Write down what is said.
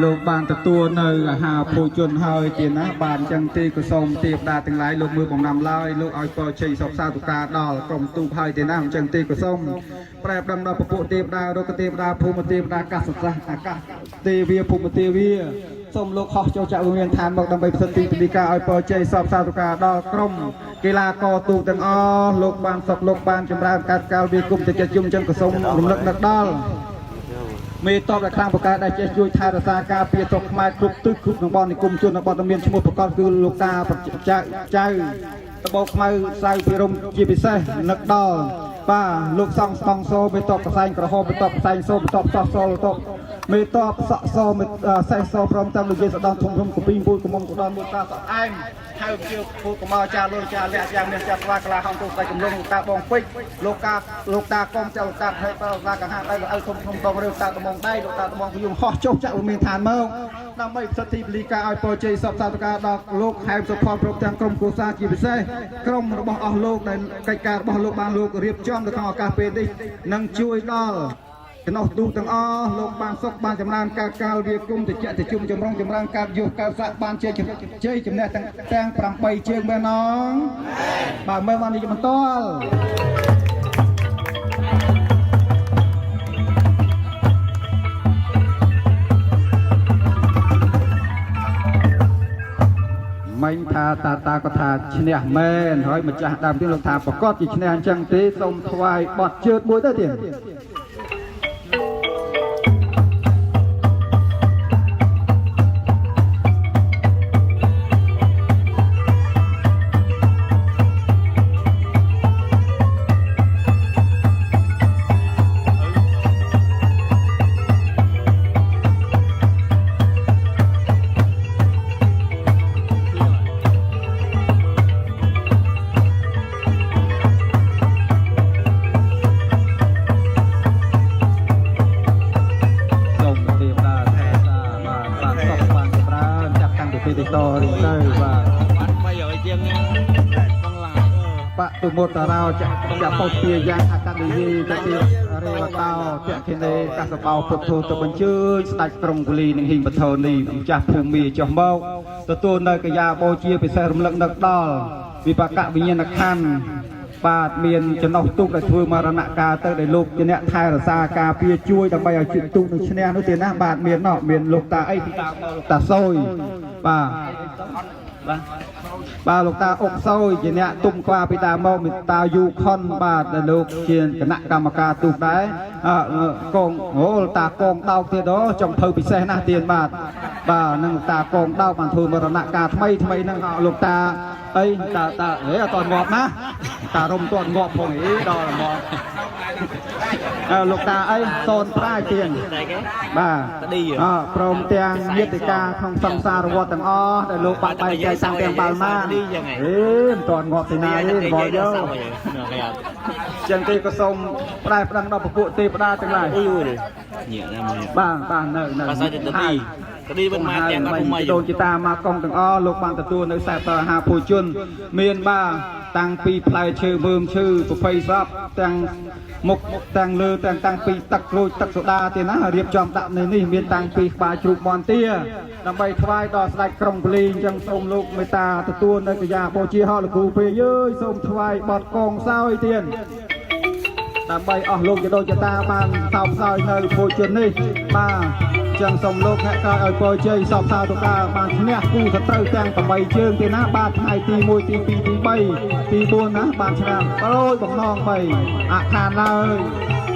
លោកបានទទួលនៅអាហារភោជនហើយទៀតណាបាទអញ្ចឹងទេក៏សូមទេវតាទាំងឡាយលោកមើលបំណាំឡើយលោកឲ្យពរជ័យសុខសាទុកាដល់ក្រុមទូកហើយទៀតណាអញ្ចឹងទេក៏សូមប្រែប្តឹងដល់ពពួកទេវតារុក្ខទេវតាភូមិទេវតាកាសសាសអាកាសទេវាភូមិទេវាសូមលោកហោះចូលចក្រវិញ្ញាណឋានមកដើម្បីផ្សិតទីពលិកាឲ្យពរជ័យសពសាទុកាដល់ក្រុមកីឡាករទូកទាំងអស់លោកបានសុខលោកបានចម្រើនកើតកាលវាគុំតិចជុំអញ្ចឹងក៏សូមរំលឹកនឹកដល់ មេតបដែលខ្លាំងប្រកែដែលចេះជួយថែរក្សាការពារស្រុកខ្មែរគ្រប់ទិសគ្រប់តំបន់និគមជនបទមានឈ្មោះប្រកបគឺលោកតាចៅចៅតបោខ្មៅសៅភិរមជាពិសេសនឹកដល់បាទលោកសង្ឃស្តង់សូមេតបកសែងក្រហមមេតបកសែងសូមេតបសោះសលតបមេតបសក់សមេសេះសព្រមទាំងលោកយាយសដងធំធំកពីពូលកមុំកដនមួយតាសក់អែមហៅជាពូកមោចាលុយចាលះយ៉ាងនេះចាស្វាក្លាហងទូស្ដេចកំលងលោកតាបងពេជ្រលោកតាលោកតាកុំចៅលោកតាភ័យបើលោកតាកហាដៃលោកឪធំធំដងរឿងតាត្មងដៃលោកតាត្មងយងហោះចុះចាក់វិមានឋានមកដើម្បីផ្សិតទីពលីកាឲ្យពរជ័យសពសាធការដល់លោកហែមសុផនព្រមទាំងក្រុមគ្រួសារជាពិសេសក្រុមរបស់អស់លោកដែលកិច្ចការរបស់លោកបានលោករៀបចំនៅក្នុងឱកាសពេលនេះនឹងជួយដល់ ចំណោះទូកទាំងអស់លោកបានសុខបានចម្រើនកើតកាលវាគុំតិចតិជុំចម្រុងចម្រើនកើតយុះកើតស័កបានជ័យជ័យជំនះទាំងទាំង8ជើងមែនអងបាទមើលបាននេះបន្ត មិញថាតាតាក៏ថាឈ្នះមែនហើយម្ចាស់ដើមទៀតលោកថាប្រកាសជាឈ្នះអញ្ចឹងទេសូមថ្វាយបត់ជើតមួយទៅទៀត សូមទេវតាថែសារបាទបានសុខបានចម្រើនចាប់តាំងពីពេលនេះតរៀងទៅបាទ បាន300ជាងក្នុងឡាន បតុមុតរោចចពុទាយ៉ាងអកនិយេតតិរេវតោតខិនេកសបោពុទ្ធោទៅបញ្ជើញស្ដេចក្រុងគូលីនិងហ៊ីងបថោនីម្ចាស់ភូមិចុះមកទទួលនៅកាយាបូជាពិសេសរំលឹកនឹកដល់វិបាកវិញ្ញាណខណ្ឌបាទមានចំណុះទូកដែលធ្វើមរណកាលទៅដែលលោកជាអ្នកថែរក្សាការពារជួយដើម្បីឲ្យជាតិទូកនឹងឈ្នះនោះទេណាបាទមានណោះមានលោកតាអីពីតាមកលោកតាសយបាទបាទបាទលោកតាអុកសោយជាអ្នកទុំក្បាលពីតាមកមានតាយូខុនបាទដែលលោកជាគណៈកម្មការទូកដែរអកងអូតាកងដោកទៀតអូចុងភៅពិសេសណាស់ទៀតបាទបាទនឹងលោកតាកងដោកបានធ្វើមរណកាលថ្មីថ្មីហ្នឹងលោកតាអីតាតាហេអត់តងាប់ណាតារុំតងាប់ផងអីដល់មកអើលោកតាអីសូនប្រាយទៀង តែគេ បាទ តាឌី អព្រមទាំងញាតិកាក្នុងសង្សារវត្តទាំងអស់ដែលលោកបាក់បែកចែកតាំងទាំងបាល់ម៉ានអេមិនទាន់ងាប់ទីណាទេបយកចឹងទេក៏សូមផ្ដែផ្ដឹងដល់ពពួកទេវតាទាំងឡាយ អ៊ុយអ៊ុយញាក់ណាមួយ បាទបាទនៅនៅ បាសាច់ទៅទីទៅទីមិនមកទាំងគាត់ពុំមក ដូនជាតាមកកងទាំងអស់លោកបានទទួលនៅខ្សែតអាហារភោជន មានបាទតាំងពីផ្លែឈើមើមឈើប្រភៃសពទាំងមុខទាំងលើទាំងតាំងពីទឹកក្រូចទឹកសូដាទៀតណារៀបចំដាក់នៅនេះមានតាំងពីក្បាលជ្រូកមន់ទាដើម្បីថ្វាយដល់ស្ដេចក្រុងពលីអញ្ចឹងសូមលោកមេត្តាទទួលនៅកាយាបូជាហោលោកគ្រូពេយើយសូមថ្វាយបត់កងសោយទៀត ដើម្បីអស់លោកជាដូចជាតាបានសោកសោយនៅភោជននេះបាទចឹងសូមលោកអ្នកក្រោយឲ្យពរជ័យសោកសៅទុកាបានឈ្នះគូសត្រូវទាំង8ជើងទេណាបាទថ្ងៃទី1ទី2ទី3ទី4ណាបានឈ្នះប្រួយបំណង3អខានឡើយ។